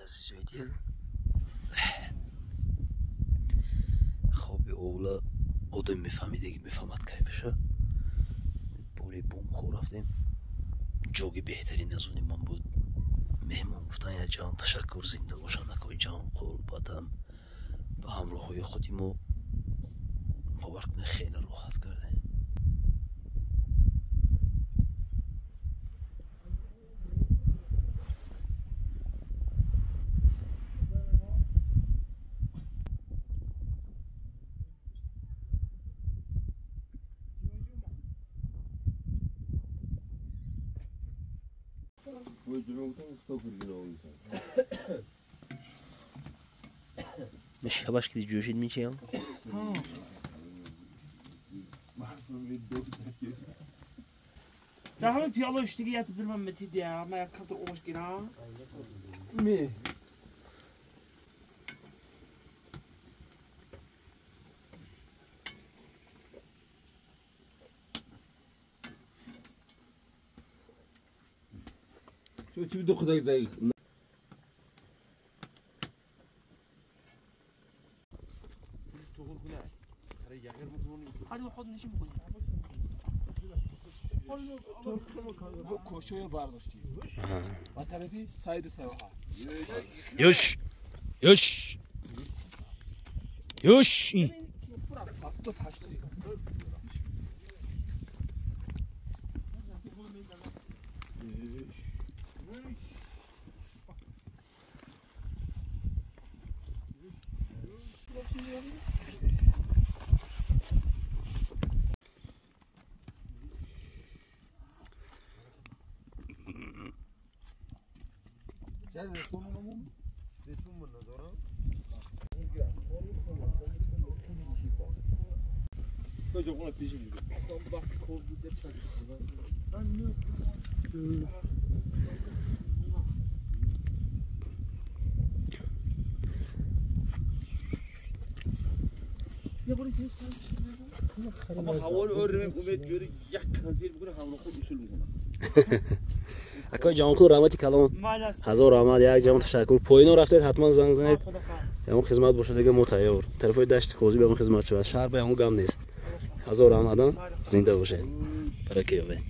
Азизои дил, хоби овла одам мефаҳмидаги мефаҳмад кайфаша. Бори бомхо рафтем. Ҷоги беҳтарин аз они ман буд. Меҳмон гуфтан як ҷаҳон ташаккур, зинда бошанд акои Ҷаҳонқул, баъдам ба ҳамроҳҳои худи мо бовар кунед хеле роҳат кардем. Шабаш ки ҷӯшид мечиям? در همه پیاله دیگه یه بر من متیده من یک کمتر اومش گیرم می شو تبي دخلك زي Юш! Юш! Юш! اما هوا رو امید جوری یک خنزیر بکنه همراه خود اصول میکنه. акои Ҷаҳонқул, раҳмати калон, ҳазор раҳмат, як ҷаҳон ташаккур. Поино рафтед, ҳатман занг занед, ягон хизмат бошад, дига мо тайёр. Тарафҳои дашти қозӣ ба ягон хизмат шавад, шаҳр ба ягон гам нест. Ҳазор раҳмат, зинда бошед, барака ёбед.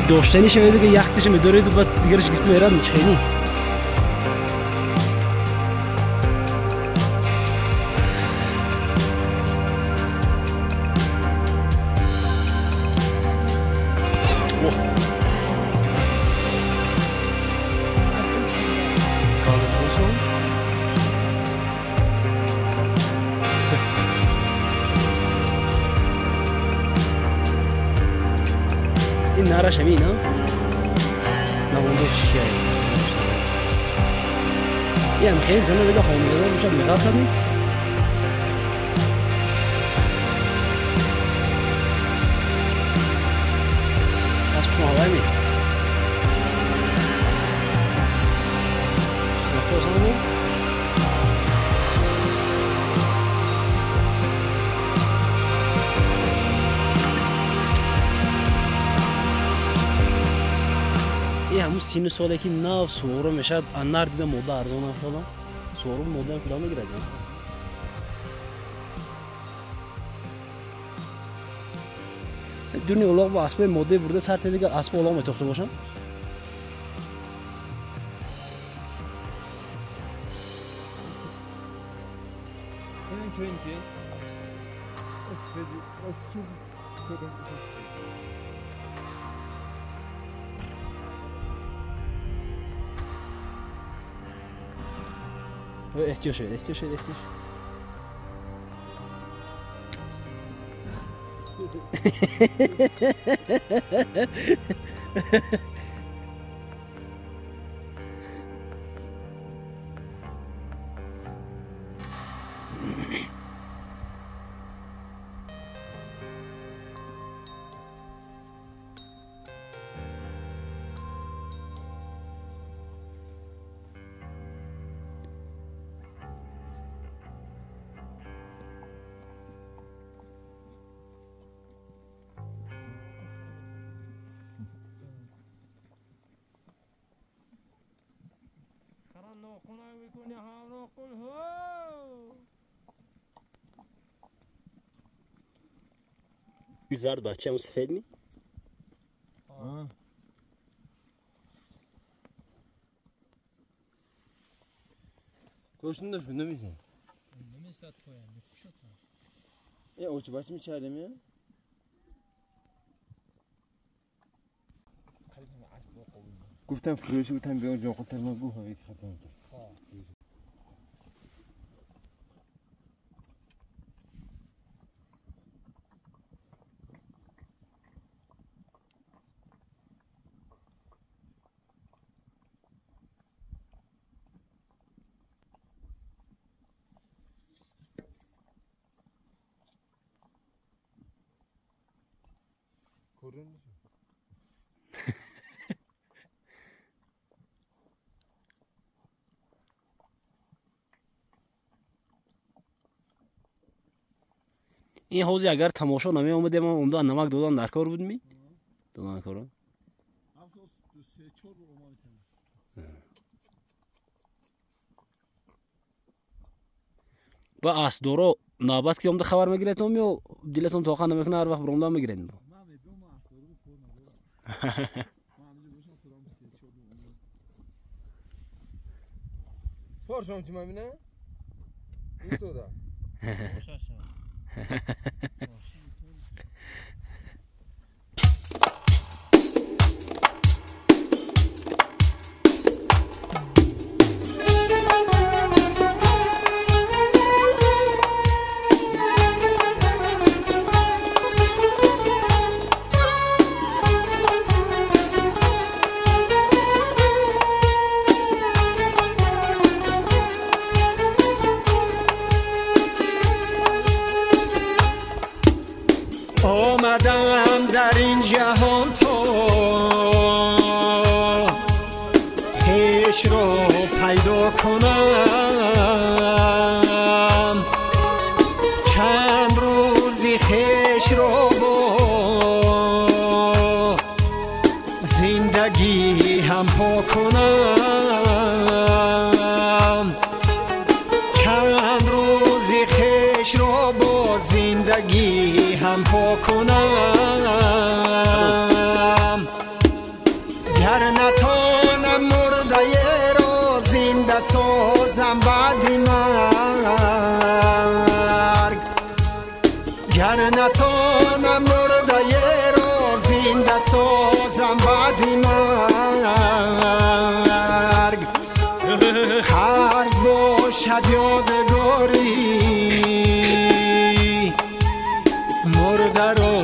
Доштаниша медига якташа медореду баъд дигараш гирифта мерад мичхени. Нараш ҳамин, навондош чия? Ям хеле зана дига ҳомиладор бошад, меғафтад. Аз шумо ҳавай ме? Ҳамун сину соле ки нав суворо мешавад, анар дида мода арзон афтода, суворо модаам шуда мегирад. Дуни улоқ бо аспои моддае бурда сар дига аспо улоқ метохта бошам. Эҳтиёт шавед, эҳтиёт шавед, эҳтиёт. زرد بچه همون سفید می؟ گوشتون داشت نمیزن نمیزد تویم میکشد. یه اوچه بچه میچردیم یه؟ گفتم فروشی گفتم بیان جان خودتر من گوه هایی که خطم کرد. Ин ҳози агар тамошо намеомадем, омда намак додан дар кор будми? Додан кор. Ба асдоро навбат ки омда хабар мегиретон ё дилатон тоқа намекунад, ҳар вақт биромда мегиред? Чор шом ки мабина? Истода. آمدم در این جهان تا خویش را پیدا کنم، چند روزی خویش را با زندگی هم پا کنم، چند روزی خویش را با زندگی هم پا کنم. گر نتانم مرده را زنده سازم بعد مرگ، گر نتانم مرده را زنده سازم بعد مرگ، قرض باشد یادگاری مرده را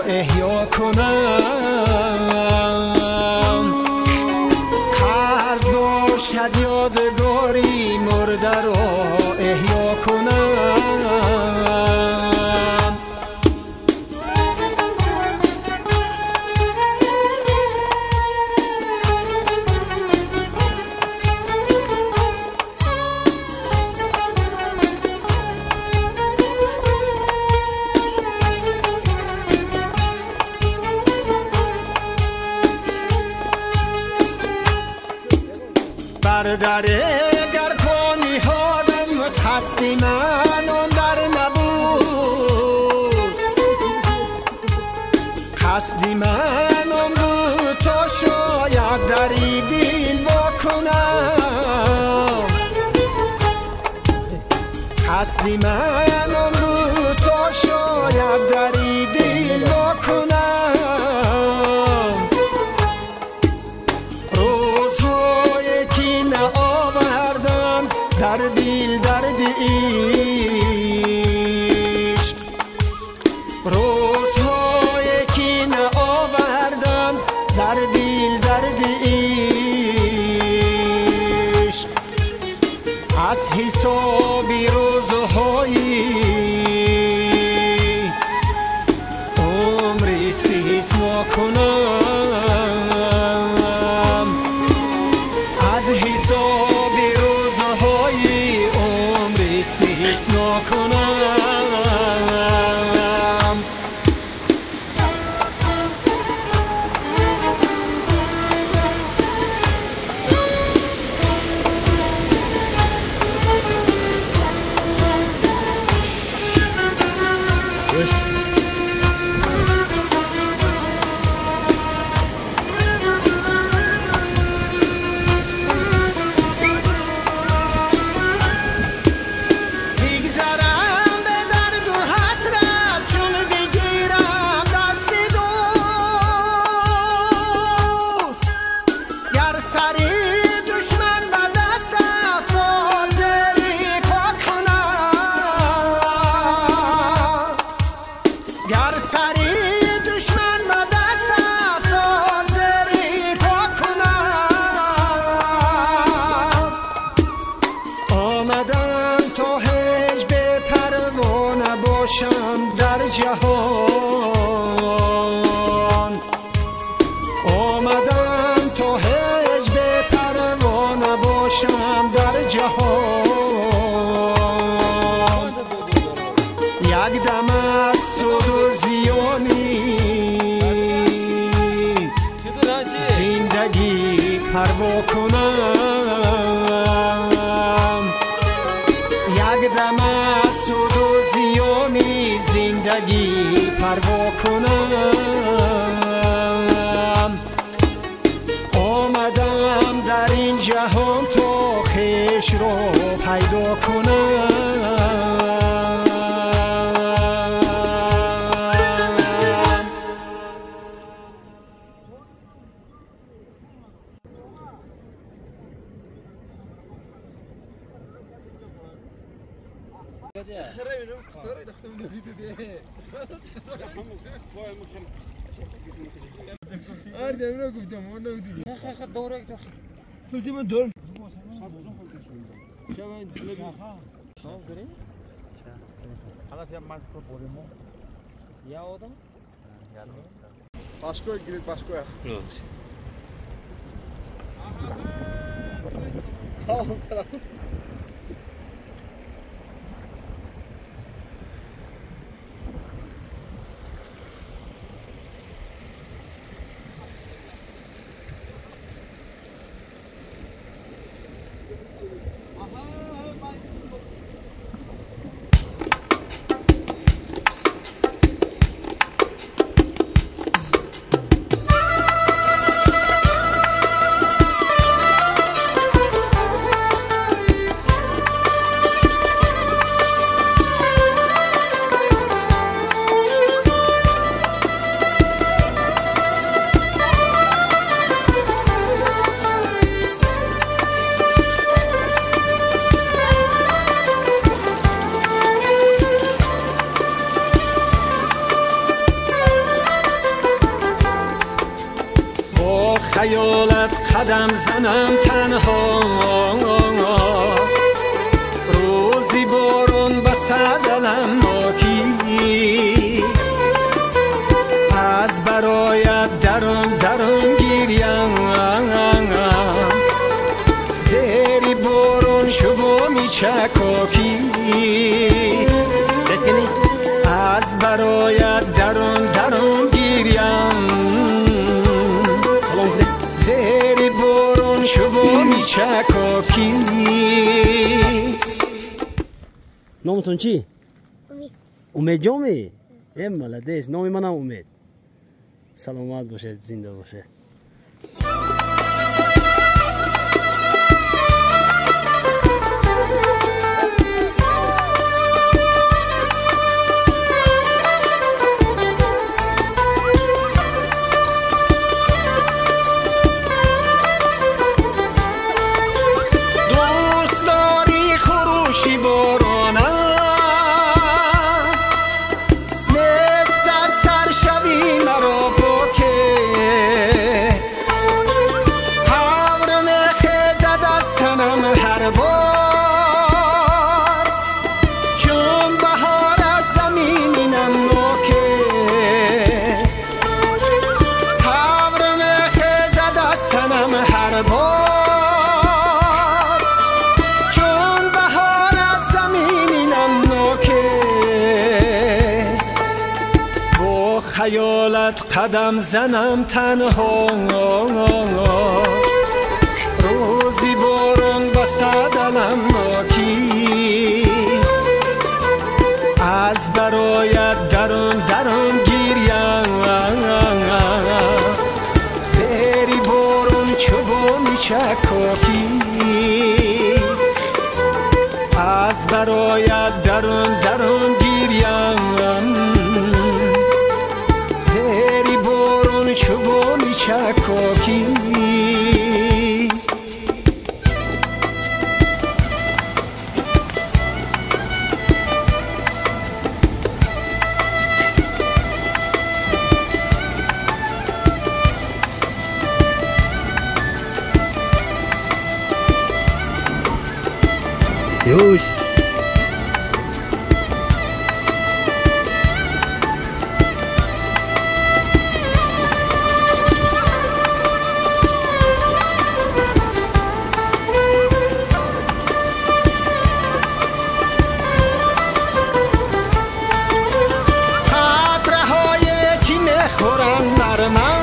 احیا کنم، قرض باشد یادگاری مرده را احیا کنم. بر در گر پا نهادم قصد من آن در نبود، قصد من آن بود تا شاید در دل وا کنم، قصد من آن بود تا شاید در دل وا کنم. روزهایی که نآوردم در دل درد عشق روزهایی که نآوردم در دل درد عشق از حساب روزهای عمر استثنا کنم از حساب روزهای عمر استثنا کنم. بگذرم به درد و حسرت چون بگیرم دست دوست گر سر دشمن به دست افتاد زیر پا کنم گر سر دشمن به دست افتاد زیر پا کنم. آمدم تا هیچ به پروا نباشم در جهان آمدم تا هیچ به پروا نباشم در جهان یک دم از سود و زیانی زندگی پروا کنم یک دم از سود و زیانی زندگی پروا کنم. آمدم در این جهان تا خویش را پیدا کنم. Başka girip başka. خیالت قدم زنم تنها روزی بارون به صدلم ماکی از برایت درون درون گیریم زیری بارون شبو میچکاکی از برایت درون درون گیریم زیر بارون شبو میچکاکی. نامتون چی؟ امید. امید جامی؟ ای ملدیس نام منم امید. سلامت باشید زنده باشید. دوست داری خیالت قدم زنم تنها روزی باران بسد المناکی از برایت درون درون گیریم زیری بارون چوبونی چکاکی از برایت درون درون گیریم زیری بارون چوبونی چکاکی Yuş. قطره‌هایی که میخورم بر من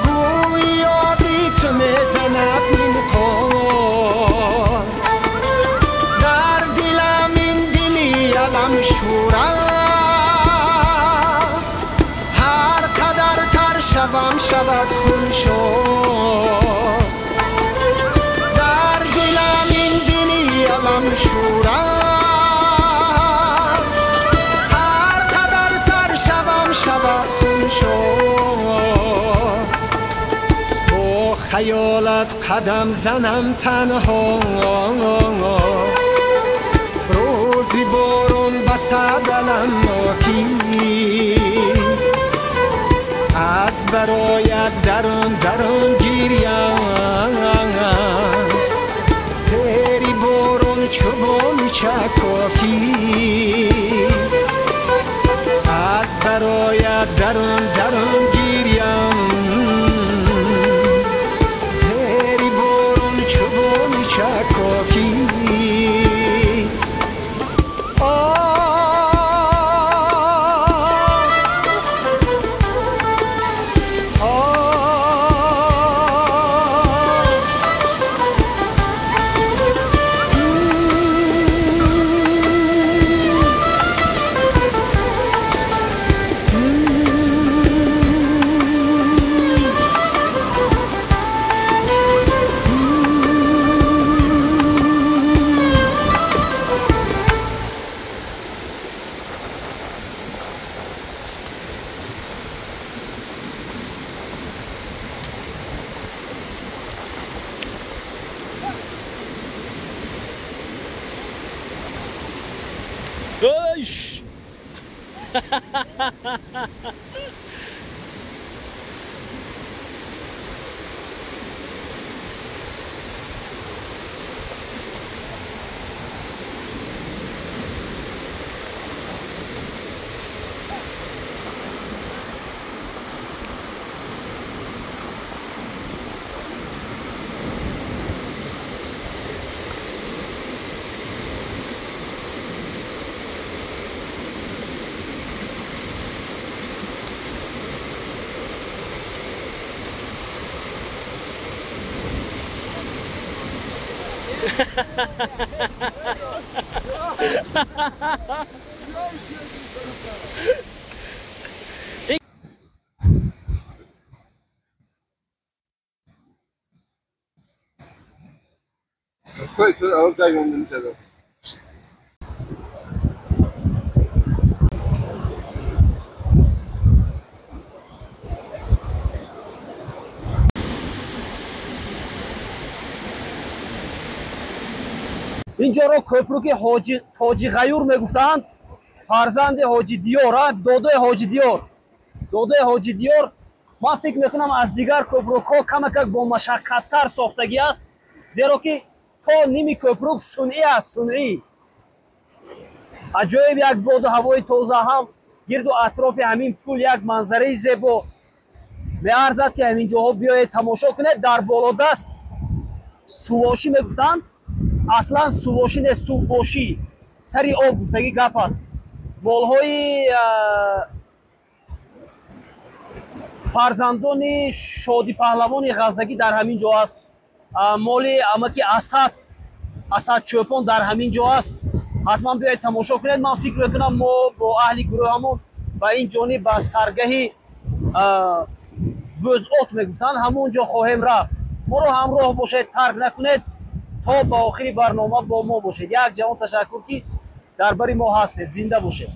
گویی یادی تو میزند من هر قدر تر شوم شود خون شد در دلم این دلی علم شورم هر قدر تر شوم شود خون شد با خیالت قدم زنم تنها روزی بارون بسد المناکی از برایت درون درون گیریم زیری بارون چوبونی چکاکی از برایت درون درون گیریم زیری بارون چوبونی چکاکی Eish! Инҷоро кӯпруки Ҳоҷи Ғаюр мегуфтанд, фарзанди Ҳоҷи Диёр, додои Ҳоҷи Диёр. Додои Ҳоҷи Диёр, ман фикр мекунам аз дигар кӯпрукҳо камакак бо машаққаттар сохтагӣ аст, зеро ки то ними кӯпрук сунъӣ аст, сунъӣ. Аҷоиб як боду ҳавои тоза ҳам гирду атрофи ҳамин пул як манзараи зебо меарзад, ки ҳамин ҷоҳо биёед тамошо кунед. Дар болодаст сувошӣ мегуфтанд, аслан сувошӣ не, сувбошӣ, сари об гуфтагӣ гап аст. Молҳои фарзандони шоди паҳлавони ғазагӣ дар ҳамин ҷо аст. Моли амаки Асад, Асад чӯпон дар ҳамин ҷо аст. Ҳатман биёед тамошо кунед. Ман фикр мекунам мо бо аҳли гурӯҳамон ба ин ҷониб ба саргаҳи бӯзот мегуфтанд, ҳамон ҷо хоҳем рафт. Моро ҳамроҳ бошед, тарк накунед, то ба охири барнома бо мо бошед. Як ҷавон ташаккур ки дар бари мо ҳастед. Зинда бошед.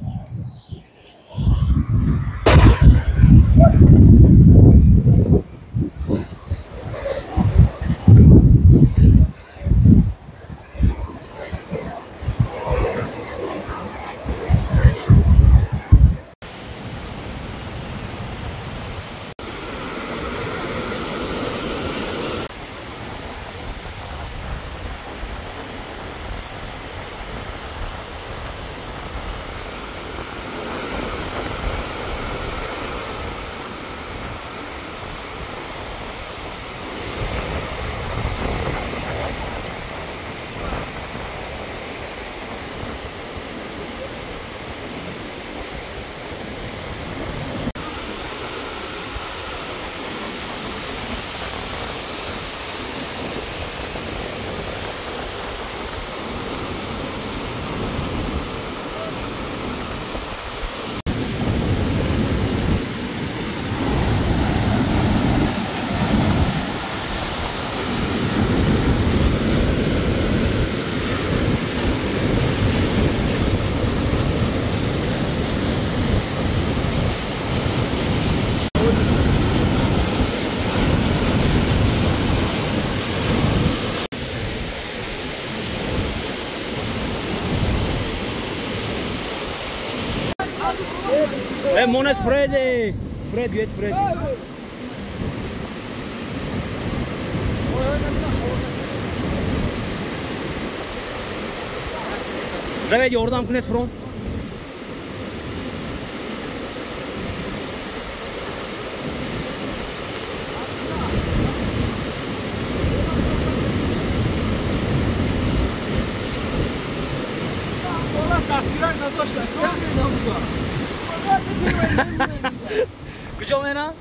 Монет Фредди! Фред, гет Фредди. Равед ёрдам кунед фрон. Куҷо мерам?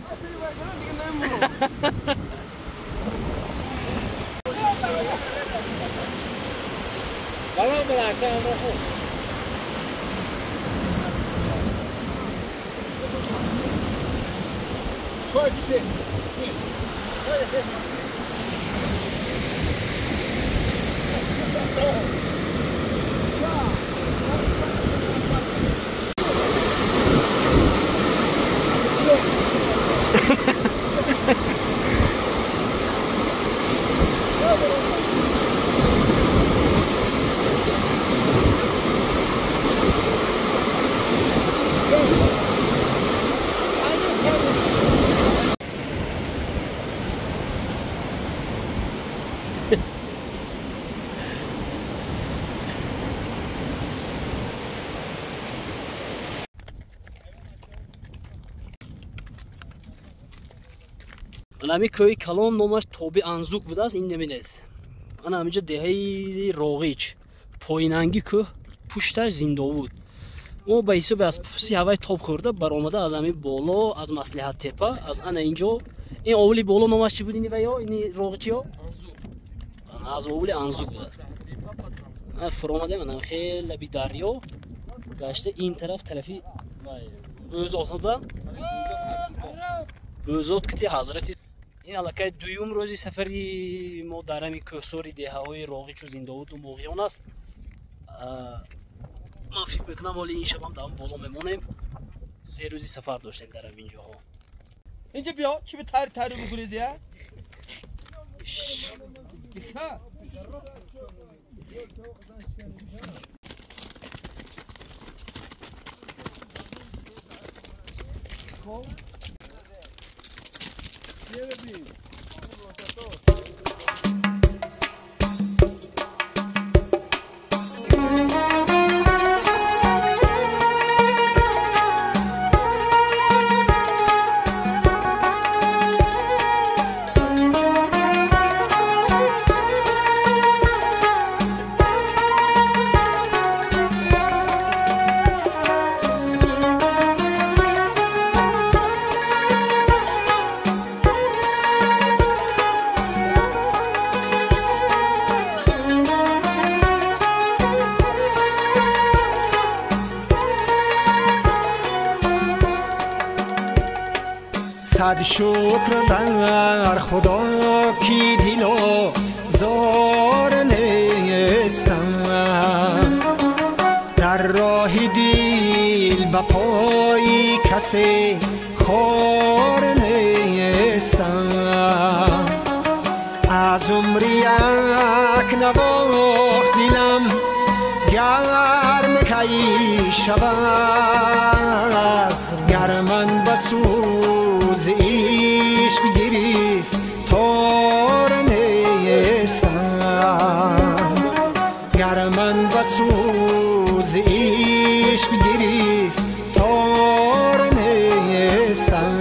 Ами кӯҳи калон номаш Тоби Анзук будааст, ин наминед. Ана ҳаминҷо деҳаи Роғич, поинанги кӯҳ, пушташ Зиндовуд. Мо ба ҳисоби аз пуси ҳавай тоб хӯрда баромада аз ҳамин боло, аз Маслиҳаттепа, аз ана инҷо. Ин овули боло номаш чӣ буд ини ваё? Ини Роғичиё? Аз овули Анзук будааст. Фуромадем ана хеле лаби дарё, гашта ин тараф тарафи Бӯзот буда. Бӯзот кити ҳазрати ин аллакай дуюм рӯзи сафари мо дар ҳамин кӯҳсори деҳаҳои Роғичу Зиндовуду Моғиён аст. Ман фикр мекунам ҳоли ин шабам дар боло мемонем. Се рӯзи сафар доштем дар ҳамин ҷоҳо. Инҷа биё, чӣ ба тари тари бигурезия? Сад шукр бар Худо ки дило зор нестам. Дар роҳи дил ба пои касе хор нестам. Аз умри як навохт дилам гарм кай шавад, гар ман ба сӯзи ишқ гирифтор нестам. Гар ман ба сӯзи ишқ гирифтор нестам.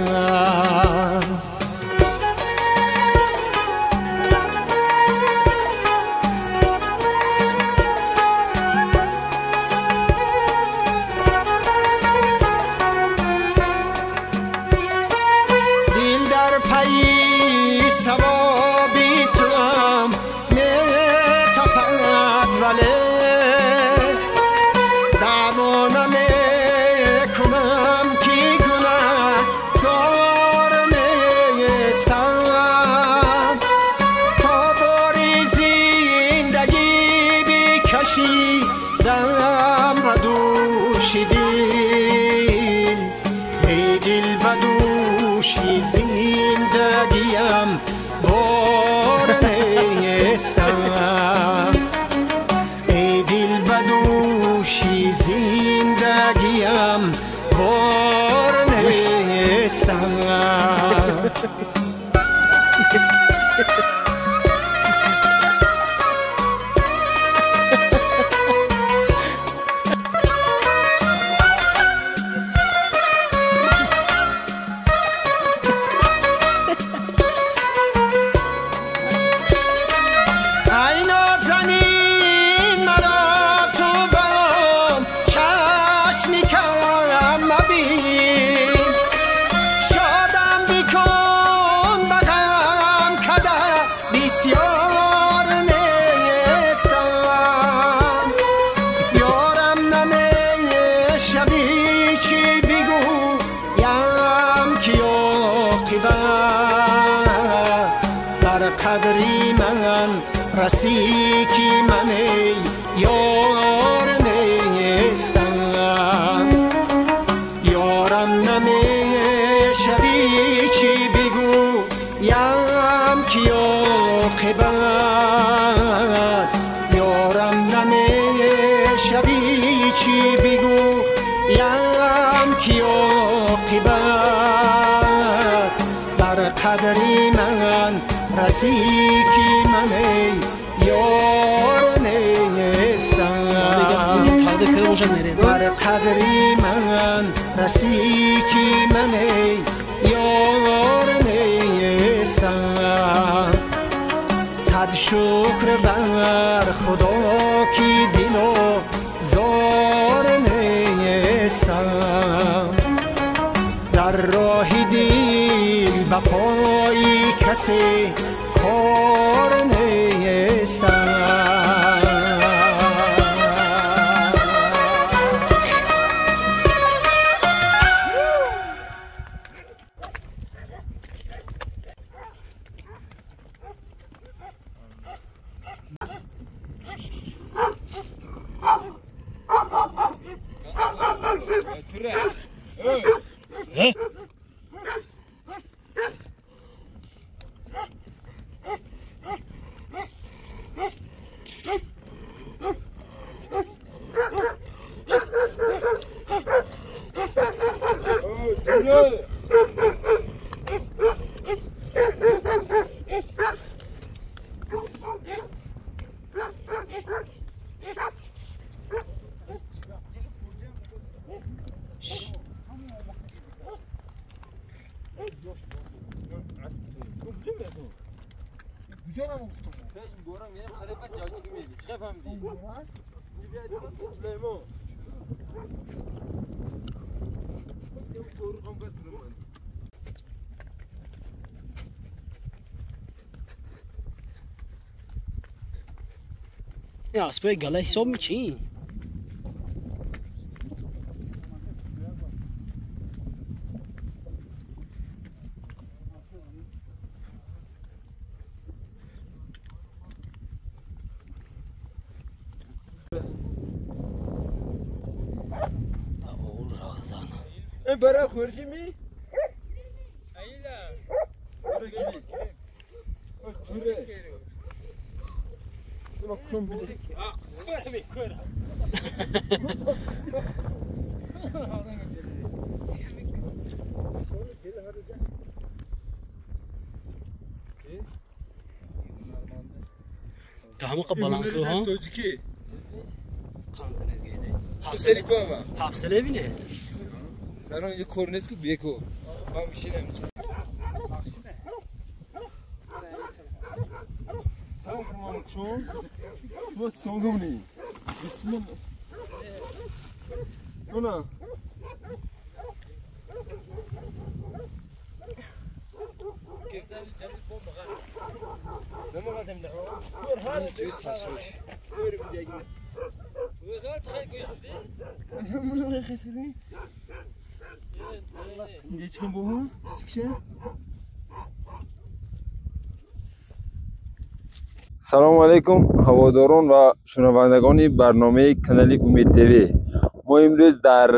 Раси ки ман эй ёр нестам, ёрам намешавӣ чӣ бигӯям ки оқибат, ёрам намешавӣ чӣ бигӯям ки оқибат. Бар қадри ман раси ки ман эй ёр нестам. Бар қадри ман раси ки ман эй ёр нестам. Сад шукр бар Худо ки дило зор нестам. Дар роҳи дил ба пои касе хор нестам. Аспои гала ҳисоб мечи? برای خوردی می؟ تحمق بلانکو ها؟ حفصله بینه سلام یه کورنس کو بیکو من میشینم شما سونگونی بسم الله نه Салом алейкум ҳаводорон ва шунавандагони барномаи канали Умед ТВ. Мо имрӯз дар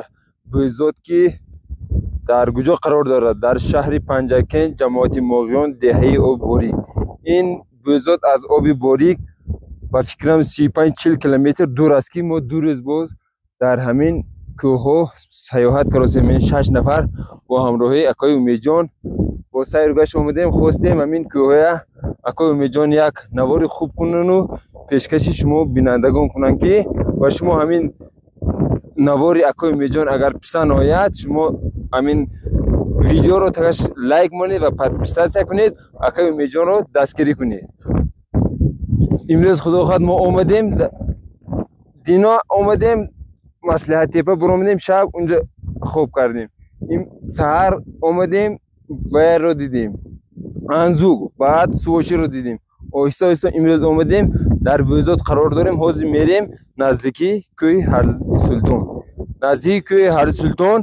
Бӯйзод, ки дар куҷо қарор дорад? Дар шаҳри Панҷакент, ҷамоати Моғиён, деҳаи Обборик. Ин Бӯйзод аз Оби Борик ба фикрам 35-40 километр дур аст, ки мо ду рӯз боз дар ҳамин кӯҳҳо сайёҳат кардем. 6 нафар бо ҳамроҳии акои Умедҷон бо сайру гашт омадем. Хостем ҳамин кӯҳҳоя акои Умедҷон як навори хуб кунану пешкаши шумо бинандагон кунанд, ки ва шумо ҳамин навори акои Умедҷон агар писанд ояд, шумо ҳамин видеоро тагаш лайк монед ва подписаться кунед, акои Умедҷонро дастгирӣ кунед. Имрӯз худо хоҳад мо омадем, дино омадем, Маслиҳаттепа буромадем, шаб унҷо хоб кардем. Саҳар омадем, вайро дидем, Анзуг, баъд Сувоширо дидем. Оҳиста оҳиста имрӯз омадем, дар Бӯйзод қарор дорем. Ҳозир мерем наздики кӯҳи Ҳарзи Султон. Наздики кӯҳи Ҳарзи Султон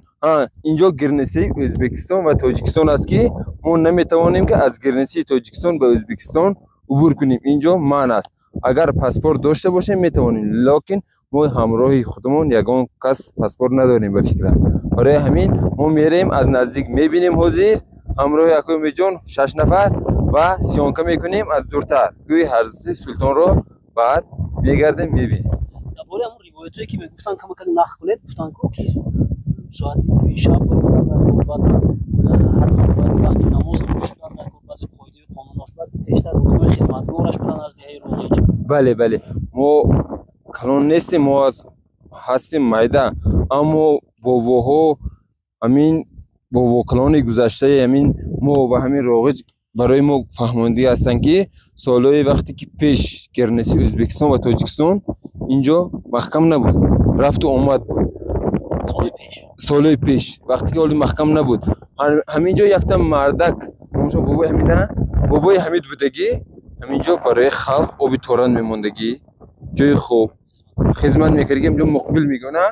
инҷо гирнисии Ӯзбекистон ва Тоҷикистон аст, ки мо наметавонем, ки аз гирнисии Тоҷикистон ба Ӯзбекистон убур кунем. Инҷо манъ аст. Агар паспорт дошта бошем метавонем, лекин мо ҳамроҳи худамон ягон кас паспорт надорем ба фикрам. Барои ҳамин мо мерем аз наздик мебинем. Ҳозир ҳамроҳи акои Умедҷон 6 нафар ва съёмка мекунем аз дуртар кӯҳи Ҳарзи Султонро, баъд мегардем мебинем. Дар бораи ҳамон ривоятое ки мегуфтанд камакак нақл кунед, гуфтанд ки соати 2 шаб баъд ҳар вақти намоз шудан баъзе қоидаи қонунош баъд пештар одамои хизматгораш буданд аз деҳаи Роғиҷ. Бале, бале, мо калон нестем, мо аз ҳастем майда, аммо бобоҳо ҳамин бобокалони гузаштаи ҳамин мо ва ҳамин Роғиҷ барои мо фаҳмондагӣ ҳастанд, ки солҳои вақте ки пеш гирнисии Ӯзбекистон ва Тоҷикистон инҷо маҳкам набуд, рафту омад буд. Солҳои пеш вақте ки ҳоли маҳкам набуд, ҳамин ҷо якта мардак номашон бобои Ҳамид, бобои Ҳамид будагӣ, ҳамин ҷо барои халқ оби торан мемондагӣ, ҷои хуб хизмат мекардагӣ. Ҳамин ҷо муқбил мегӯна,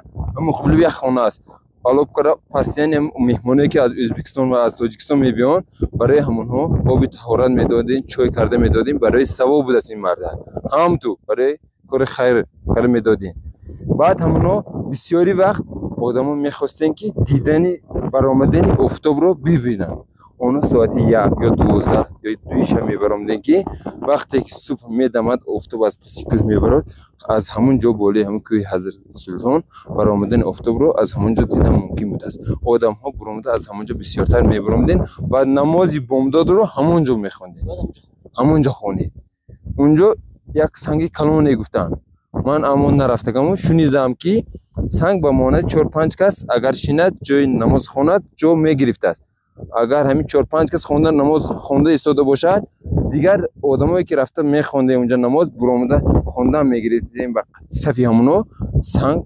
муқбил як хона аст. Алоб кара пастиян меҳмоне ки аз Ӯзбекистон ва аз Тоҷикистон мебиёнд, барои ҳамонҳо оби таҳорат медодем, чой карда медодем, барои савоб будааст ин марда, ҳамту барои кори хайр карда медодем. Баъд ҳамонҳо бисёри вақт одамон мехостем, ки дидани баромадани офтобро бибинанд. Онҳо соати 1 ё 12 ё 2 шаб мебаромадем, ки вақте ки субҳ медамад, офтоб аз паси кӯҳ мебарод, аз ҳамон ҷо болои ҳамон кӯҳи Ҳазрати Султон баромадани офтобро аз ҳамон ҷо дидан мумкин будааст. Одамҳо буромада аз ҳамон ҷо бисёртар мебаромадем ва намози бомдодро ҳамон ҷо мехондем, ҳамон ҷо хонед. Унҷо як санги калоне гуфтанд, ман аммо нарафтагаму шунидам, ки санг ба монанди 4-5 кас агар шинад, ҷои намоз хонад, ҷо мегирифтааст. Агар ҳамин 4-5 кас хонда намоз хонда истода бошад, дигар одамое ки рафта мехондем унҷа намоз, буромада хондан мегирифтем ба сафи ҳамоно санг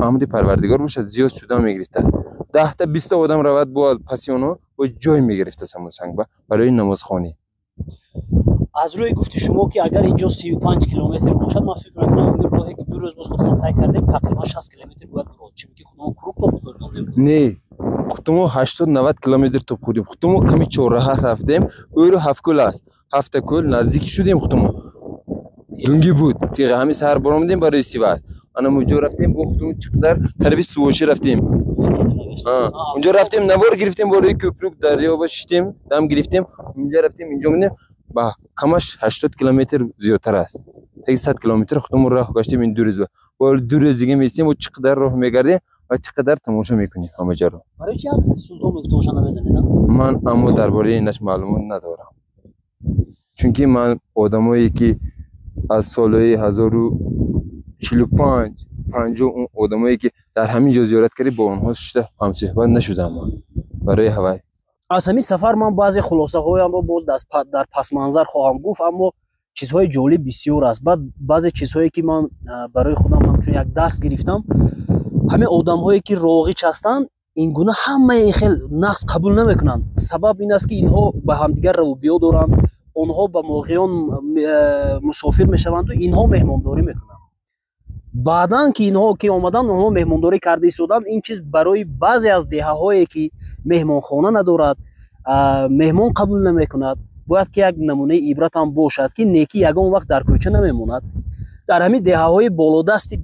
амри Парвардигор бошад зиёд шудан мегирифтааст. 10та 20та одам равад бо паси онҳо бо ҷой мегирифтааст ҳамон санг барои намозхонӣ. Аз рӯи гуфти шумо, ки агар инҷо 35 километр бошад, ман фикр мекунам ҳамин роҳе ки ду рӯз боз худамон тай кардем, тақрибан 60 километр бояд бурод, чунки худамон круг топ хӯрдем. Не, худмо 80-90 километр топ хӯрдем. Худмо ками чорраҳа рафтем, ӯро ҳафткӯл аст, ҳафтакӯл наздик шудем худмо. Дунги буд. Тиға ҳамин саҳар баромадем барои Сивас. Ана муҷо рафтем, бо худмон чиқадар тарафи Сувошӣ рафтем. Унҷо рафтем, навор гирифтем, болои кӯпрук дарёба шиштем, дам гирифтем, унҷа рафтем, инҷо мондем. Ба камаш 80 километр зиёдтар аст. Таги 100 километр худмон роҳ гаштем ин 2 рӯз. Бо 2 рӯз дига меистем ва чӣ қадар роҳ мегардем ва чӣ қадар тамошо мекунем ҳама ҷоро. Барои чи Ҳазрати Султон мегуфтам, намедонед? Ман аммо дар бораи инаш маълумот надорам. Чунки ман одамое ки аз солҳои 1045 50 он одамое ки дар ҳамин ҷо зиёрат кардем, бо онҳо шуда ҳамсӯҳбат нашудам ман. Барои ҳавай. Аз ҳамин сафар ман баъзе хулосаҳоямро боз дар пасманзар хоҳам гуфт, аммо чизҳои ҷолиб бисёр аст. Баъд баъзе чизҳое ки ман барои худам ҳамчун як дарс гирифтам, ҳамин одамҳое ки роғич ҳастанд, ин гуна ҳамаи ин хел нақс қабул намекунанд. Сабаб ин аст, ки инҳо ба ҳамдигар равобиё доранд, онҳо ба моғиён мусофир мешаванду инҳо меҳмондорӣ мекунанд. Баъдан ки инҳо ки омаданд, онҳо меҳмондорӣ карда истоданд. Ин чиз барои баъзе аз деҳаҳое ки меҳмонхона надорад, меҳмон қабул намекунад, бояд ки як намунаи ибрат ҳам бошад, ки некӣ ягон вақт дар кӯча намемонад. Дар ҳамин деҳаҳои болодасти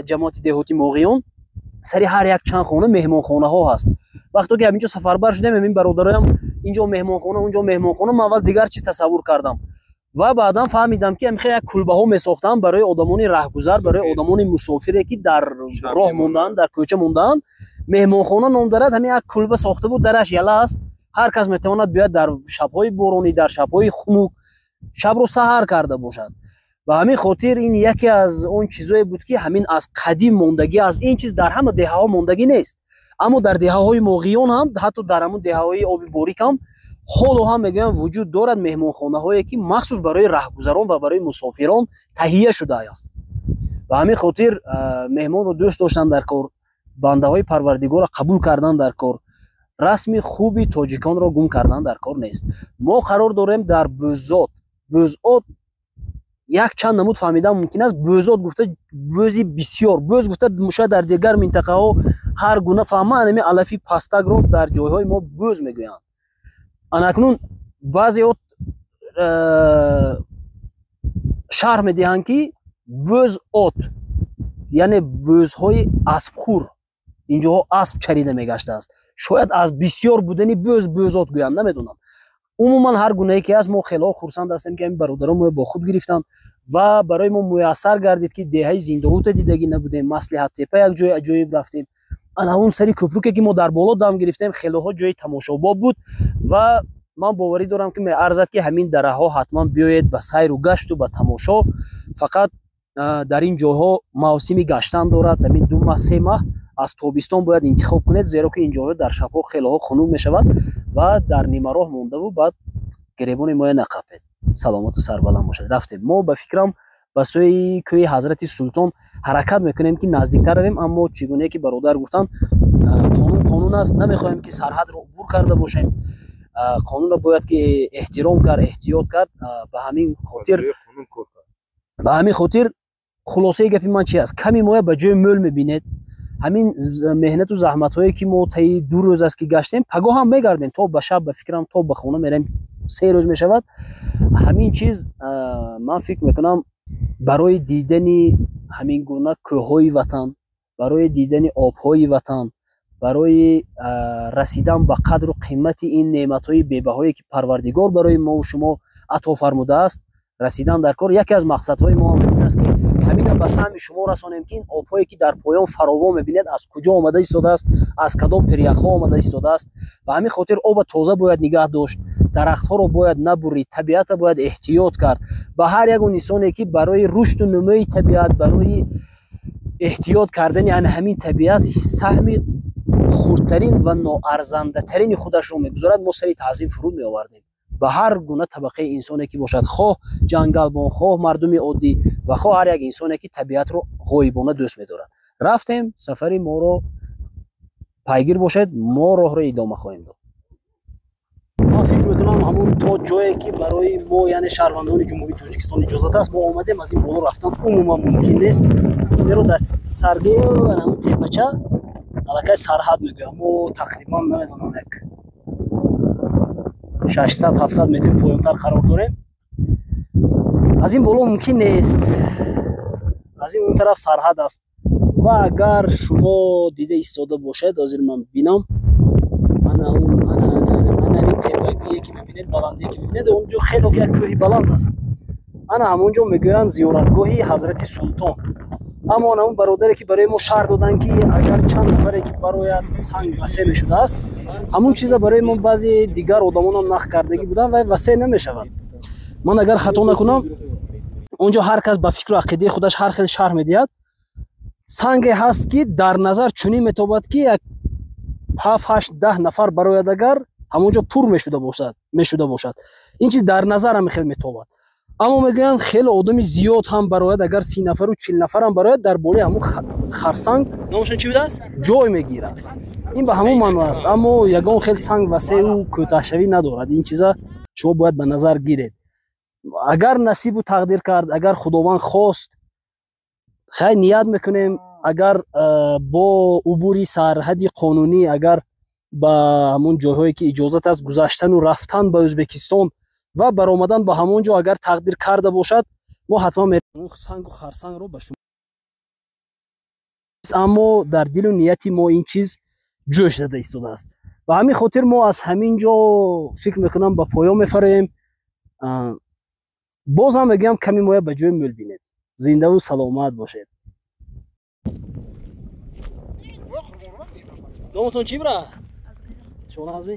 ҷамоати деҳоти Моғиён сари ҳар як чанд хона меҳмонхонаҳо ҳаст. Вақто ки ҳаминҷо сафарбар шудем, ҳамин бародароям инҷо меҳмонхона, унҷо меҳмонхона, ман аввал дигар чиз тасаввур кардам ва баъдан фаҳмидам, ки ҳамин як кулбаҳо месохтанд барои одамони раҳгузар, барои одамони мусофире ки дар роҳ мондаанд, дар кӯча мондаанд. Меҳмонхона ном дорад, ҳамин як кулба сохта буд, дараш яла аст, ҳар кас метавонад биёяд дар шабҳои боронӣ, дар шабҳои хунук шабро саҳар карда бошад. Ба ҳамин хотир ин яке аз он чизое буд, ки ҳамин аз қадим мондагӣ аст. Ин чиз дар ҳама деҳаҳо мондагӣ нест, аммо дар деҳаҳои Моғиён ҳам, ҳатто дар ҳамон деҳаҳои оби борик ҳам ҳоло ҳам мегӯям вуҷуд дорад меҳмонхонаҳое, ки махсус барои раҳгузарон ва барои мусофирон таҳия шудааст. Ба ҳамин хотир меҳмонро дӯст доштан дар кор, бандаҳои Парвардигорро қабул кардан дар кор, расми хуби тоҷиконро гум кардан дар кор нест. Мо қарор дорем дар Бӯзод. Бӯзод як чанд намуд фаҳмидан мумкин аст. Бӯзод гуфта бӯзи бисёр, бӯз гуфта шояд дар дигар минтақаҳо ҳар гуна фаҳманд, ҳамин алафи пастакро дар ҷойҳои мо бӯз мегӯянд. Анакнун баъзеҳо шарҳ медиҳанд, ки бӯз от, яъне бӯзҳои аспхӯр, инҷоҳо асп чарида мегаштааст. Шояд аз бисёр будани бӯз бӯзот гӯянд, намедонам. Умуман ҳар гунае ки аст, мо хело хурсанд ҳастем, ки ҳамин бародарон мо бо худ гирифтанд ва барои мо муяссар гардид, ки деҳаи Зиндорута дидагӣ набудем, Маслиҳаттепа як ҷои аҷоиб рафтем. Ана он сари кӯпруке ки мо дар боло дам гирифтем, хелоҳо ҷои тамошобоб буд ва ман боварӣ дорам, ки меарзад, ки ҳамин дараҳо ҳатман биёед ба сайру гашту ба тамошо. Фақат дар ин ҷойҳо мавсими гаштан дорад, ҳамин 2 маҳ, 3 маҳ аз тобистон бояд интихоб кунед, зеро ки ин ҷойҳо дар шабҳо хелоҳо хунук мешавад ва дар нимароҳ мондаву баъд гиребони моя нақапед. Саломату сарбаланд бошед. Рафтем. Мо ба фикрам ба сӯи кӯҳи Ҳазрати Султон ҳаракат мекунем, ки наздиктар равем, аммо чӣ гунае ки бародар гуфтанд, қонун қонун аст, намехоҳем ки сарҳадро убур карда бошем. Қонунро бояд ки эҳтиром кард, эҳтиёт кард. Ба ҳамин хотир хулосаи гапи ман чи аст? Ками моя ба ҷои мӯл мебинед. Ҳамин меҳнату заҳматҳое ки мо таи 2 рӯз аст ки гаштем, пагоҳ ҳам мегардем то ба шаб, ба фикрам то ба хона мерем, 3 рӯз мешавад. Ҳамин чиз ман фикр мекунам, барои дидани ҳамин гуна кӯҳҳои ватан, барои дидани обҳои ватан, барои расидан ба қадру қимати ин неъматҳои бебаҳое, ки Парвардигор барои мову шумо ато фармудааст, расидан дар кор. Яке аз мақсадҳои мо ҳам ин аст, ки ҳамина ба саҳми шумо расонем, ки ин обҳое ки дар поён фаровон мебинед, аз куҷо омада истодааст, аз кадом пиряхҳо омада истодааст. Ба ҳамин хотир оба тоза бояд нигаҳ дошт, дарахтҳоро бояд набурид, табиатро бояд эҳтиёт кард. Ба ҳар ягон инсоне ки барои рушду нумӯи табиат, барои эҳтиёт кардани ана ҳамин табиат саҳми хурдтарин ва ноарзандатарини худашро мегузорад, мо сари таъзим фуруд меовардем. Ба ҳар гуна табақаи инсоне ки бошад, хоҳ ҷангалбон, хоҳ мардуми оддӣ ва хоҳ ҳар як инсоне ки табиатро ғоибона дӯст медорад. Рафтем, сафари моро пайгир бошед, мо роҳро идома хоҳем дод. Ман фикр мекунам, ҳамун то ҷое ки барои мо, яъне шаҳрвандони Ҷумҳурии Тоҷикистон, иҷозат аст, мо омадем. Аз ин боло рафтан умуман мумкин нест, зеро дар саргею ҳамун тепача аллакай сарҳад мегӯям. Мо тақрибан, намедонам, як 600-700 метр поёнтар қарор дорем. Аз ин боло мумкин нест, аз ин он тараф сарҳад аст. Ва агар шумо дида истода бошед, ҳозир ман бинам, ана он ана ин тепагие ки мебинед, баландие ки мебинед, он ҷо хеле як кӯҳи баланд аст. Ана ҳамон ҷо мегӯянд зиёратгоҳи ҳазрати султон. Аммо ҳамон бародаре ки барои мо шарҳ доданд, ки агар чанд нафаре ки барояд санг васеъ мешудааст, ҳамон чиза барои мо баъзе дигар одамонам нақл кардагӣ буданд ва васеъ намешавад. Ман агар хато накунам, он ҷо ҳар кас ба фикру ақидаи худаш ҳар хел шарҳ медиҳад. Санге ҳаст, ки дар назар чунин метобад, ки як 7, 8, 10 нафар барояд, агар ҳамон ҷо пур мешуда бошад. Ин чиз дар назар ҳам хел метобад. Аммо мегӯянд хеле одами зиёд ҳам барояд, агар 30 нафару 40 нафарам барояд, дар болои ҳамон харсанг Номашон чӣ будааст? ҷой мегирад. Ин ба ҳамон маъно аст, аммо ягон хел санг васеъу кӯтаҳшавӣ надорад. Ин чиза шумо бояд ба назар гиред. Агар насибу тақдир кард, агар Худованд хост, хай ният мекунем, агар бо убури сарҳади қонунӣ, агар ба ҳамон ҷойҳое ки иҷозат аст гузаштану рафтан ба Ӯзбекистон ва баромадан ба ҳамон ҷо агар тақдир карда бошад, мо ҳатман меравем сангу харсангро ба шумо. Аммо дар дилу нияти мо ин чиз ҷӯш зада истодааст. Ба ҳамин хотир мо аз ҳамин ҷо фикр мекунам ба поён мефароем. Боз ҳам мегӯям, ками моя ба ҷои мӯл бинед. Зиндаву саломат бошед. Номатон чӣ бира? Шумо ҳазми?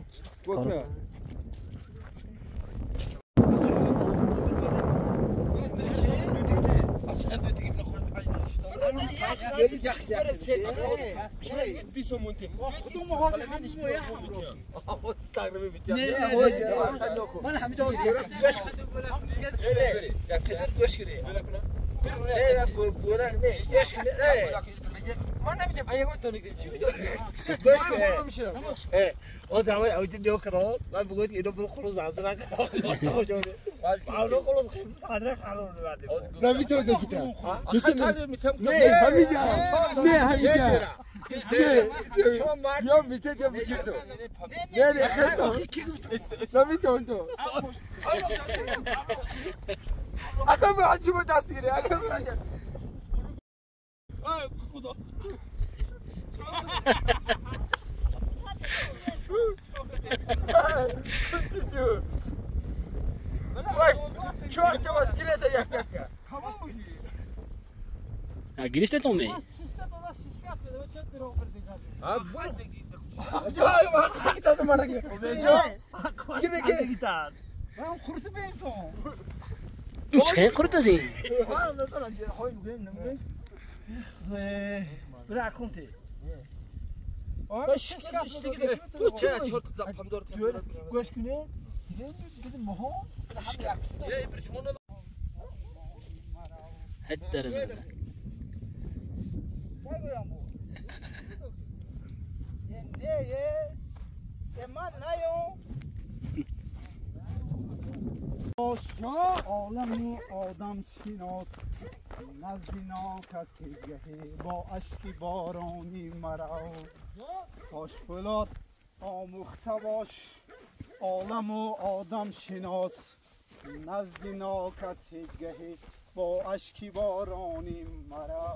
Гирифтетон ме? Чӣ қуртази? عالم آدم شناس نزد ناکس هیچگهی با اشک بارانی مرا باش فولاد آموخته باش عالم و آدم شناس نزد ناکس هیچگهی با اشک بارانی مرا.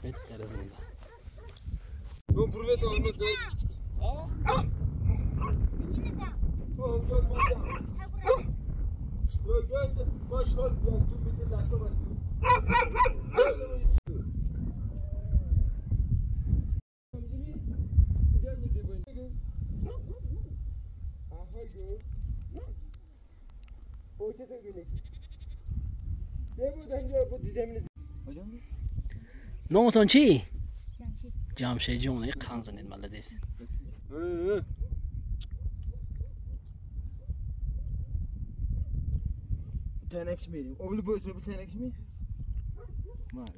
بهتر زنده. Номатон чӣ? Ҷамшед ҷон, қан занед, молодец. Тенекс мерим. Овли бойс ро тенекс ми? Мал.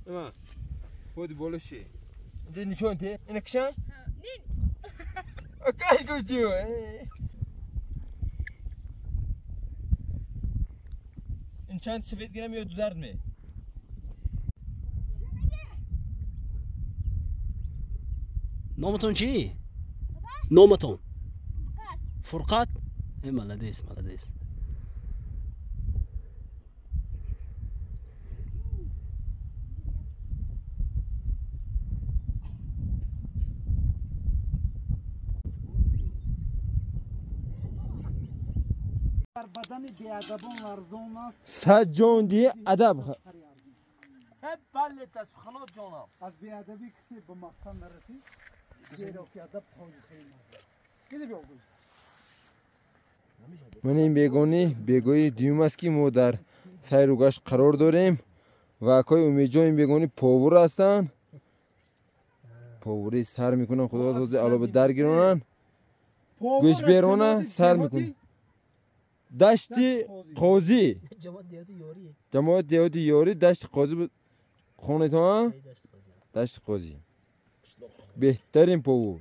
Ма. Худ болоши. Ин нишон те? Ин кшан? Нин. Акай гучио. Ин чанд сафед гирам ё зард ме? Номатон чӣ? Номатон? Фурқат. Молодец, молодец. صد جان دیه ادب بله سخنات جانم از بیادبی کسی به مقصد نرسی زیرا که ادب تاج خیلی کدی بیا. من این بیگانی بیگوی دیوم است که ما در سیر و گشت قرار داریم و اکای امیدجان این بیگانی پاور هستند. پاوری سر میکنن خدا توزیع علاوه در گیرانن گوش بیرونه سر میکنن. دشتی قاضی جماعت دیهاتی یاری دشت قاضی بود خونه تو دشت قاضی بهترین پاور.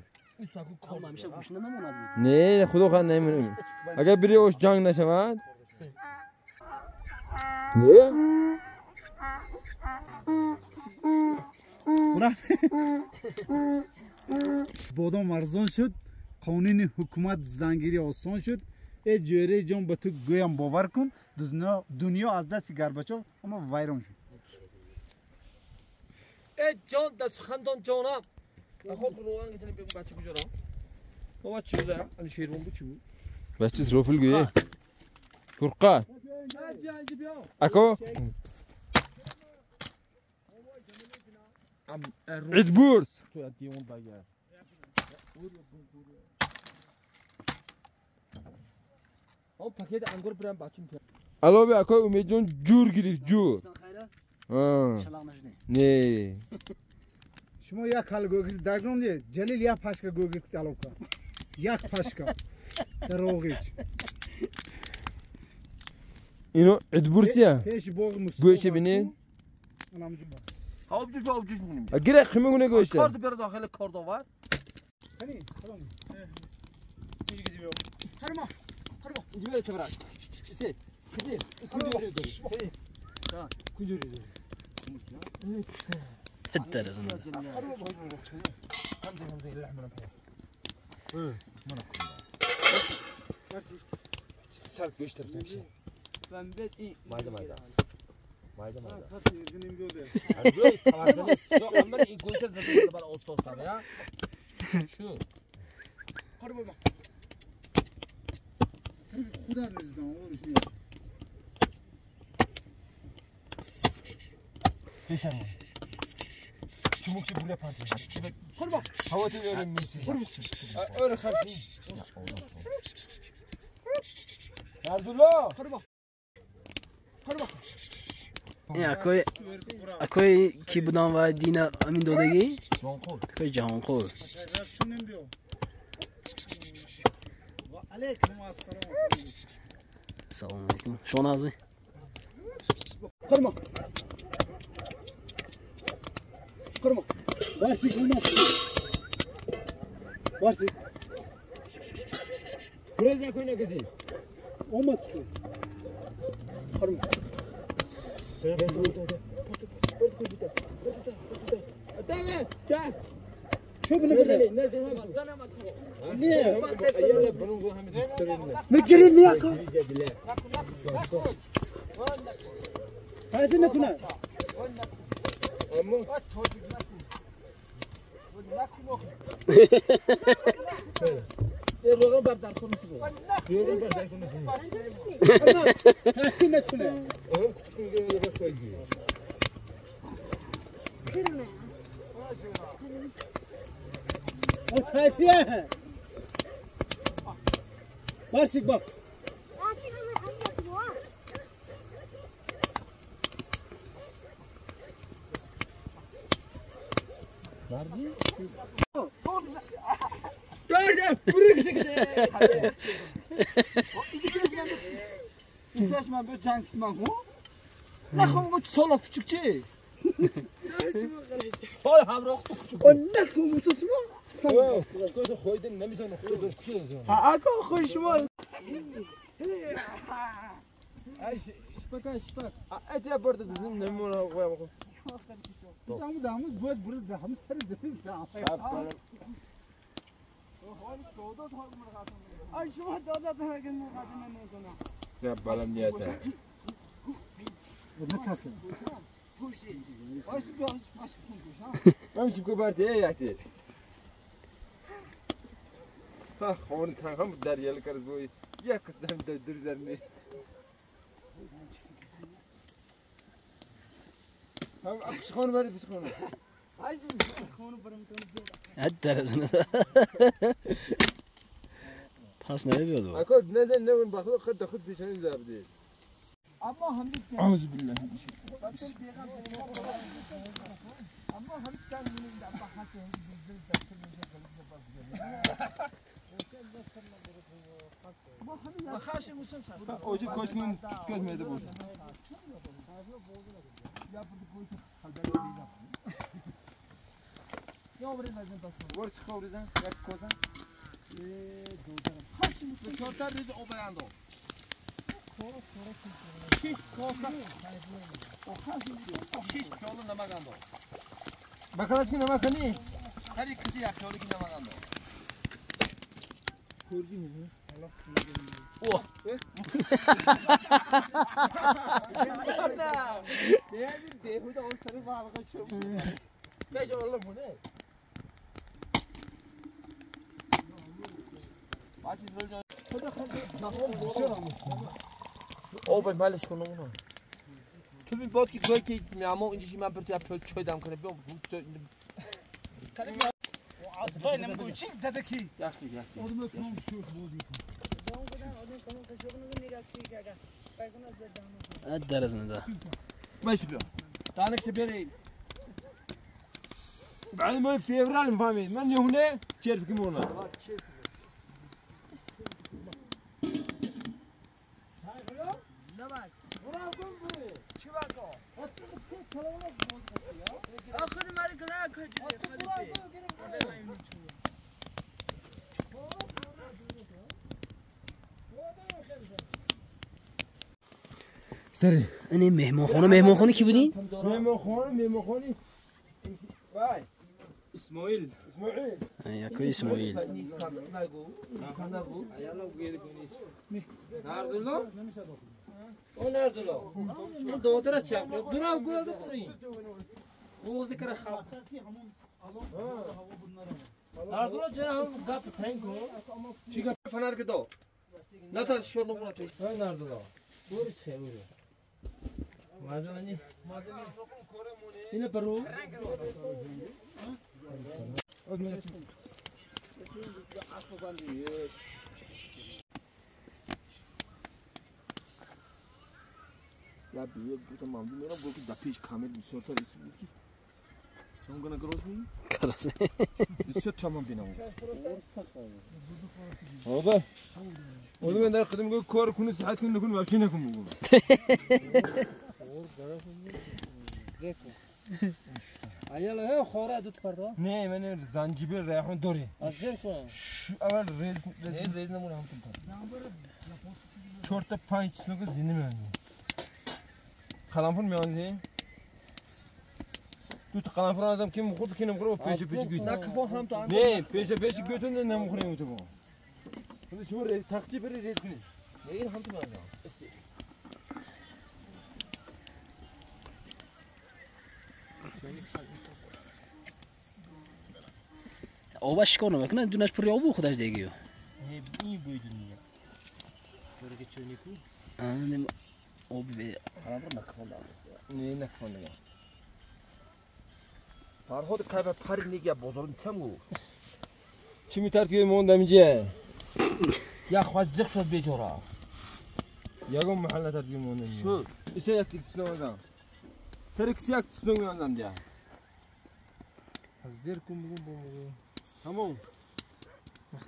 نه خدا خواهد نمیمونه اگر بری اوش جنگ نشود. نه بادام ارزان شد، قانون حکومت زنگیری آسان شد. ای جوری جان به تو گویم باور کن دنیا از دست گربچوف اما ویران شد. ای جان دست خندان جانم. خب روغن گفتن بگو بچه کجا را؟ بابا چی بود؟ علی شیروان بود چی بود؟ بچه روفل گویی. فرقه. اکو. عید بورس. پاکت انگور برام بچیم. علاوه اکو امید جان جور گرفت جور. نه. شما یک حال گوگل دگران جلیل یک پشکا گوگل علاوه کن. یک پشکا. در روغیچ. اینو عید بورسیه. پیش باغ مصطفی. گوشه بینید. آبجوش با آبجوش می‌کنیم. اگر خیمه گونه گوشه. کارت بیار داخل کارت آور. خنی خدام. هرما هرما اینجا بده تبرک. استی. خدی. کندوری. کندوری. حتى لازم. سر گوش طرف نمیشه. مایده مایده. مایده مایده. من این گوشه زده برای استاد سر شو. خدا نزدم اورش نیست. بشم. چموک بوله پانت. هوا تو یارم میسی. آره خرفی. عبدالله. این اکوی کی بودن و دینا امین دادگی؟ اکوی جهانخور. سلام علیکم. شما نازمی؟ قرما. قرما. بارسی قرما. بارسی. گریز نکنی نگزی. اومد شو. قرما. مگرید میاکو. هذا نكون. بارسیک bak. من به جنگ من خو نخوام گفت سالا کوچیک چی؟ سال همراه کوچیک. نخوام تو سما. کوچیک خودت نمیتونه خودت کوچیک. ها آقا خود شما. شپک شپک. اجا برد زمین نمونه خوام. دامو دامو بود برد هم سر زمین. آی شما دادت نگه مقدمه نمیکنم. یا بلندیت. نکرسن. من چی کو برده یکتی. ها خون تنها در یل کرد بوی یک دم در در نیست. هم پیشخون بری پیشخون. هد پس نمیاد. اکو نه نه اون بخدا خود خود پیشانی زبدی. اما هم اعوذ بالله من اما هم اوجی کوچمون کوچ میده بود. ورچ خوریزن یک کوزن. چهار ریز آب انداز. شش کاسه. شش پیاله نمک انداز. بکلاش که نمک نی. هر کسی یک پیاله که نمک انداز. خوردی می‌دونی؟ اوه. نه. نه بیهوده اون سری واقعا شد. بهش الله مونه. آب مالش کنم اونو. تو بی باد که گوی که میامو اینجا من بر تو پل چای دم کنه بیام. از بینم گوچی ددکی. یختی یختی. آدم کنم شوخ بازی کن. درز نده. ماشي بیا. دانك سبيري. بعد ما فيفرال مفهمين من هنا كيف كيمونا. این مهمانخانه مهمانخانه کی بودین؟ مهمانخانه وای اسماعیل اسماعیل یکو اسماعیل نرزولا او نرزولا اون دادره چپ دورا گو دورین او ذکر خلق نرزولا جرا هم گپ تنگ کو چی گپ فنر که دو نه تا شکر نمونه تو نرزولا دور چه بود مازنی اینه پرو یا بیه بوتا ممدو میرم گفت که دپیش کامل بسیار تا رسی بود که سونگنا گروز می؟ گروز بسیار تمام بینم آقا اونو من در قدم گفت کار کنی صحت کنی نکنی وحشی نکن بگو ایالا خوره دوت کرده؟ نه من زنجبیل ریحان داری از زیر کن اول ریز ریز ریز نمونه هم کن 4 تا 5 چیز زینه می‌اندازی قلمفون می‌اندازی دو تا قلمفون ازم که مخورد که نمیخوره پیش پیش گوت نه کفا هم تو نه پیش پیش گوتون نمیخوریم تو با شما تختی بری ریز کنی نه این هم تو می‌اندازم آبش کار نمیکنه دونش پر آب خودش دیگه این بودنیه چرا که چونی کو آب به نه نکن دیگه فرهاد کایب پری نیگه بازار تمو چی میترسی موندم اینجا یا خواست شد بیچاره یگم محل ترکی موندم شد ایسه یک تیک ازم سر کسی یک تیک میاندم دیگه از زیر کن بگم بگم تمام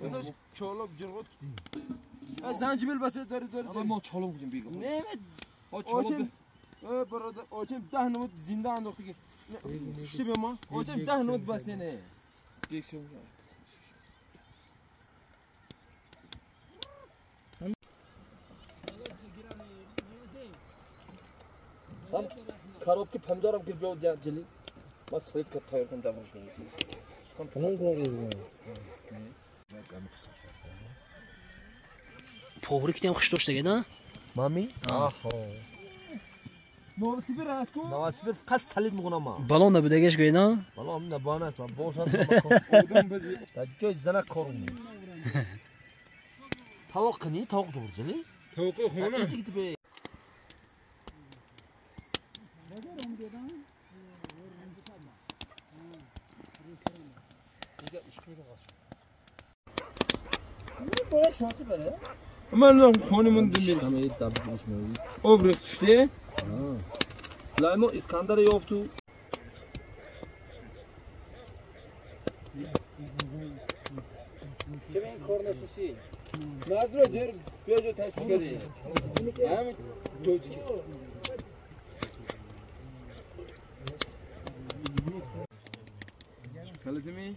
داداش چالاب جرغت کدی از زنجبیل بس داری داری ما چالاب بودیم بیگم نه آچم برادر آچم 10 نمود زنده انداختی که چی به ما آچم 10 نمود بس نه هم коробки помидоров гирбел جلی ما سویت که تاییر کنم دمش کنم. повари ки тям хуш доштаги, на? Мами? Ахо. Новосибир аст ку? Новосибир қас салид мекунам ман. Балон набудагаш гӯй, на? Балон набанат, ман бошад. Дар ҷои зана кор мекунам. Тавоқ кунӣ, тавоқ ҷурҷили? Тавоқи хона. من خونه من دمیرم. آب ریخت. سلیمان اسکندر یافتو. که این کار نشوسی. مرد رو جر بیا جو تشکیل کردی. همین توجیه. سلطمی؟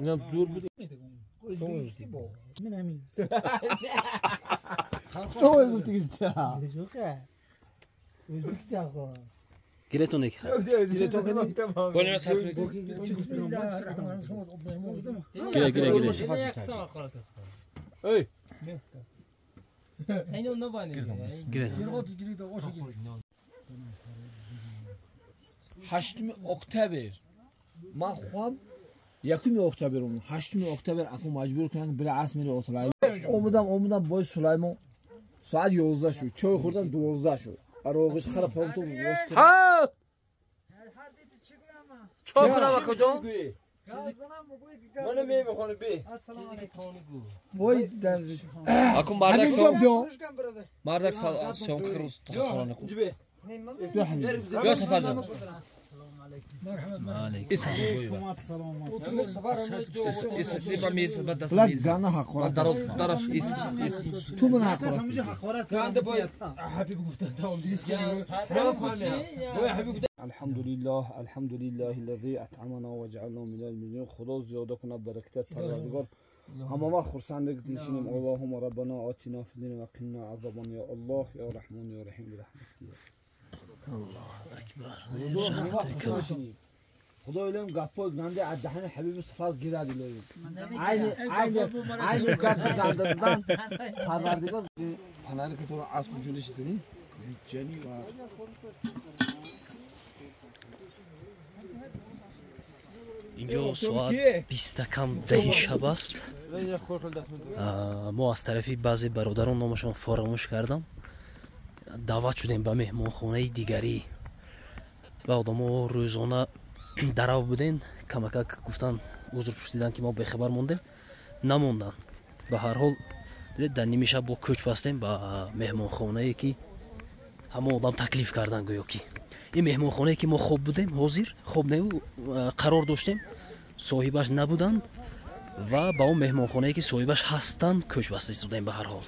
اینم زور بود. من همین. تو ازبکستان. ازبکستان. گیرتون یک خط. بولیم صرف گیره گیره گیره. ای. گیرتون. 8 октябр. Ман худам 1 октябр омадам. 8 октябр аку маҷбур кунанд бира аср мери оталай. Омадам бой Сулаймон соат 11 шуд. Чой хӯрдам 12 шуд. Ароғиш хара пофту вош кард. Ҳа! Чой кунам акаҷон? من میخوام بی. وای در аку мардак сом. Мардак сом рӯз хона кун. بیا سفر جان. الحمد لله الحمد لله الذي اطعمنا وجعلنا من المؤمنين. خدا زیاده کنه برکت پروردگار. همه ما خرسند دینیم. اللهم ربنا آتنا فی الدنیا و قنا عذاب النار. یا الله یا رحمان یا رحیم برحمتک. الله اکبر. خدا علم گپو گنده از دهن حبیب صفات گیرد لوی. عین عین عین گپ گنده دادن پروردگار. فنر که تو رو اسب جلوش داری جنی و اینجا ساعت 20 کم 10 شب است. ما از طرفی بعضی برادران نامشان فراموش کردم даъват шудем ба меҳмонхонаи дигарӣ ва одамо рӯзона дарав будем. Камакак гуфтан, узр пурсидан ки мо бехабар мондем. Намонданд. Ба ҳар ҳол дар ними шаб бо кӯч бастем ба меҳмонхонае ки ҳамон одам таклиф кардан. Гӯё ки ин меҳмонхонае ки мо хоб будем, ҳозир хоб не, қарор доштем, соҳибаш набуданд ва ба он меҳмонхонае ки соҳибаш ҳастанд кӯч баста истодаем. Ба ҳар ҳол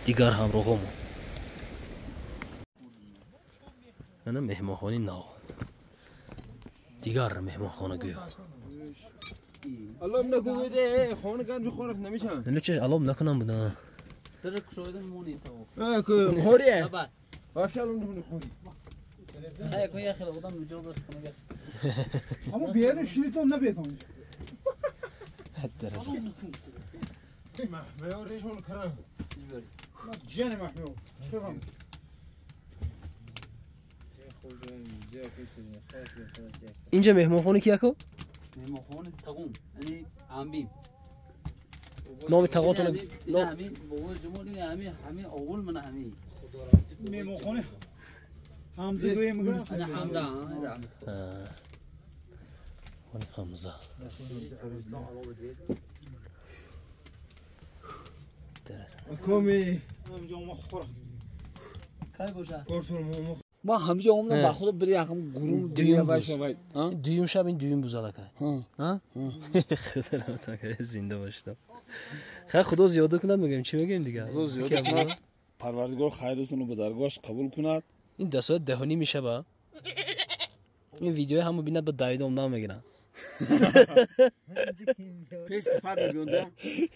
дигар ҳамроҳомо ана меҳмонхонаи нав, дигар меҳмонхона гӯё. алом накун, хона ганд бихорах намешан. Чеш алом накунам буда. Хори. Вообще алом накун хори. اما بیرون شیریتون نبیتون. محمد ریشون کرم. جن محمد. شوفم. اینجا مهمانخونه کی اکو؟ مهمانخونه تقوم، یعنی عمیم. نام تقوم نه همین بابا جمال این همین همین اول من همین. مهمانخونه حمزه گویم میگن. انا حمزه رحمت. حمزه. کمی همجا ما خورد. کی باشه؟ ما همجا اومدم با خود بری هم گروه دویم دویم شب این دویم بوزاله که ها خدا رحمت کنه زنده باشید. Хай худо зиёда кунад мегӯем, чӣ мегӯем дигар? Худо зиёда кунад, Парвардигор хайратонро ба даргоҳаш қабул кунад. Ин да соат 10:30 мешава. Ин видеои ҳама бинад ба давидом намегиранд. Пеш сафар мебиён да?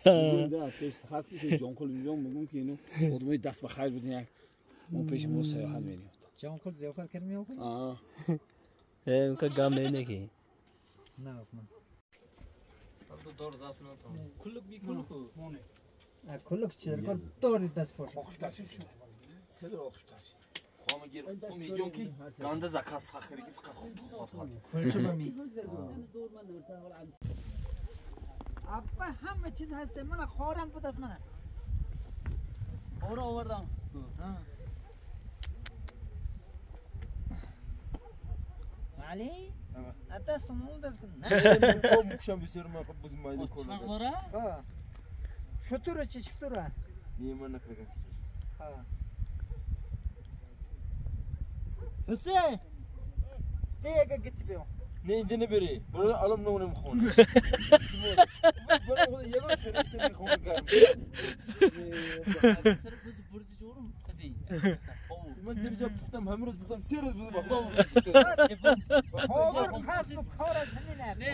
Мегӯям да, пеш сафар пеш Ҷонқул мебиён, мегӯям ки ино одамои даст ба хайр будин, як мо пеши мо саёҳат мерем. Ҷонқул зиёфат кард меоқӣ? Аа. Унка гам неки. Не, аслан. Куллук би куллук. Куллук чӣ дар кор дори даст пош. Хеле охиртар. Мегӯям ки ганда заказ сахириги фақат хуб ход. Кулча ба ми. Абба ҳама чиз ҳаст. Мана хорам буд аз мана. Хора овардам. Али? Даст мон даст кун. Мукшам бисёр ман буз майда кор. Чфанғора? Ха. Шутура чи шутура? Не, ман накардам шутур. Ха. Ҳусейн! Дега гит биё. Не, инҷа набери. Барои алом нонем хона. Барои ягон шеришта мехона гарм. Сар буз бурди ҷорум қази. Ман дирҷа пухтам, ҳамин рӯз пухтам, се рӯз буд бахом. Повар касбу кораш ҳамин аст. Не,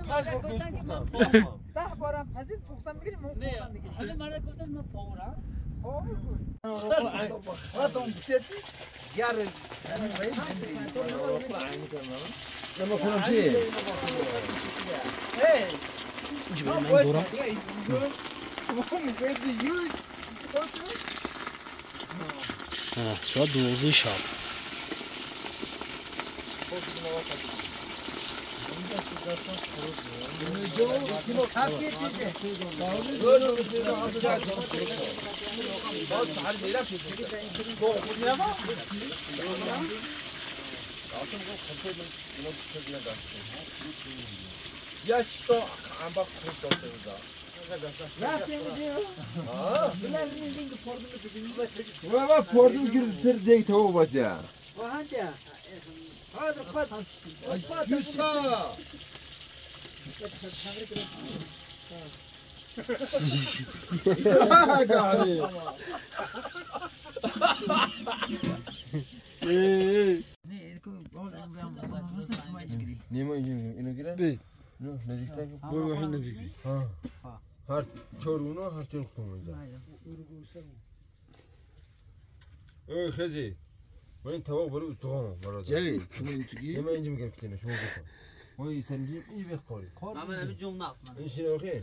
панҷ бор гӯшт пухтам. 10 борам пазид пухтам мегирим, мо пухтам мегирим. Ҳамин марда гуфтам ман поварам. Повар буд. Хатон битети ярыз. Соат 12 шаб. هر چهار هر چهار خودم ای خزی من این طبق برای استخوانم برادر جری شما این تو من اینجا میگم که شما بخور ما این سنگی اینجا بخوری من همین جمله نقص این شناخه